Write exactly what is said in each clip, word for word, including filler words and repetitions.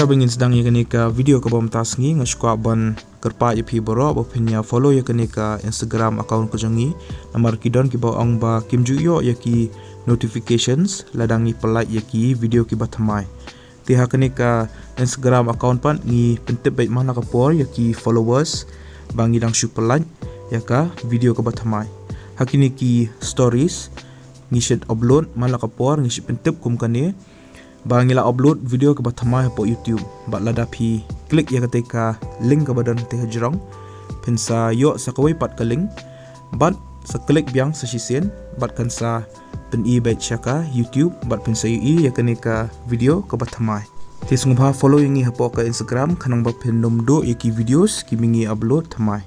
Haba ngin sdang ïa kane ka video kaba mynta sngi, nga sngewkwah ban kyrpad ïa phi baroh ba phin ïa follow ïa kane ka Instagram account ka jong ngi. Namar ki don kiba ong ba kim ju ïoh ïa ki notifications lada ngi pynlait ïa ki video kiba thymmai. Te ha kane ka Instagram account pat ngi pyntip beit man la ka por ïa ki followers ba ngi dang shu pynlait ïa ka video kaba thymmai. Ha kine ki stories ngi shu upload man la ka por, ngi shu pyntip kum kane ba ngi la upload video kaba thymmai hapoh YouTube. Bad lada phi click ïa kata ka link kaba don te hajrong, phin sa ïoh sa kawei pat ka link, bad sa click biang sa shisien, bad kan sa pyni beit sha ka YouTube, bad phin sa ïohi ïa kane ka video kaba thymmai. Te sngewbha follow ïa ngi hapoh ka Instagram, khnang ba phin nym duh ïa ki videos kiba ngi upload thymmai.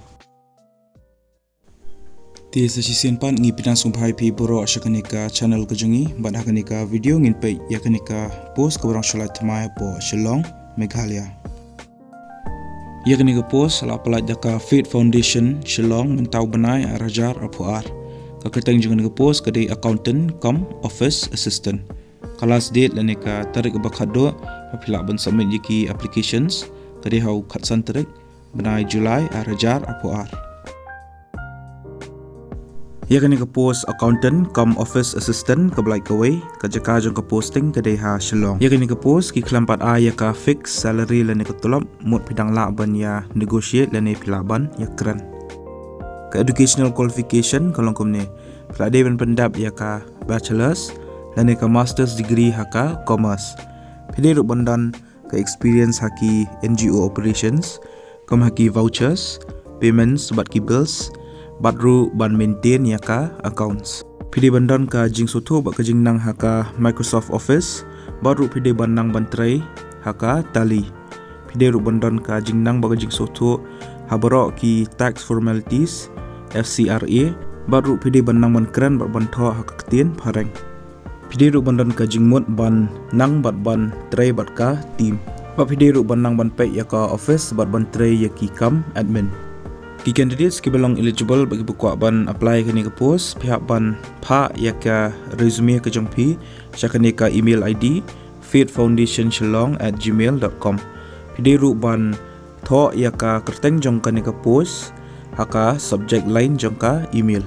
Te sa shisien pat ngi pyndonkam sngewbha ïa phi baroh sha kane ka channel ka jong ngi, bad ha kane ka video ngin peit ïa kane ka post kaba dang shu lait thymmai hapoh Shillong, Meghalaya. Ïa kane ka post la pynlait da ka Faith Foundation Shillong mynta u bnai ar hajar arphew ar. Ka kyrteng jong kane ka post ka dei accountant cum office assistant. Ka last date lane ka tarik ba khatduh ba phi lah ban submit ïa ki applications ka dei ha u khatsan tarik bnai July ar hajar arphew ar. Ïa kane ka post accountant cum office assistant kaba lait kawei, ka jaka jong ka posting ka dei ha Shillong. Ïa kane ka post ki khlem pat ai ïa ka fixed salary lane ka tulop, mut phi dang lah ban ïa negotiate lane phi lah ban ïa kren. Ka educational qualification ka long kumne: phi la dei ban pyndep ïa ka bachelor's lane ka master's degree ha ka commerce. Phi dei ruh ban don ka experience ha ki N G O operations, kum ha ki vouchers, payments bad ki bills, bad ruh ban maintain ïa ka accounts. Phi dei ban don ka jingsngewthuh bad ka jingnang ha ka Microsoft Office, bad ruh phi dei ban nang ban trei ha ka Tally. Phi dei ruh ban don ka jingnang bad ka jingsngewthuh ha baroh ki tax formalities, F C R A, bad ruh phi dei ban nang ban kren bad ban thoh ha ka ktien phareng. Phi dei ruh ban don ka jingmut ban nang bad ban trei bad ka team. Bad phi dei ruh ban nang ban peit ïa ka office bad ban trei ïa ki kam admin. Ki candidates kiba long eligible bad kiba kwah ban apply ïa kane ka post, phi hap ban phah ïa ka resume ka jong phi sha kane ka email I D, faith foundation shillong at gmail dot com. Phi dei ruh ban thoh ïa ka kyrteng jong kane ka post ha ka subject line jong ka email.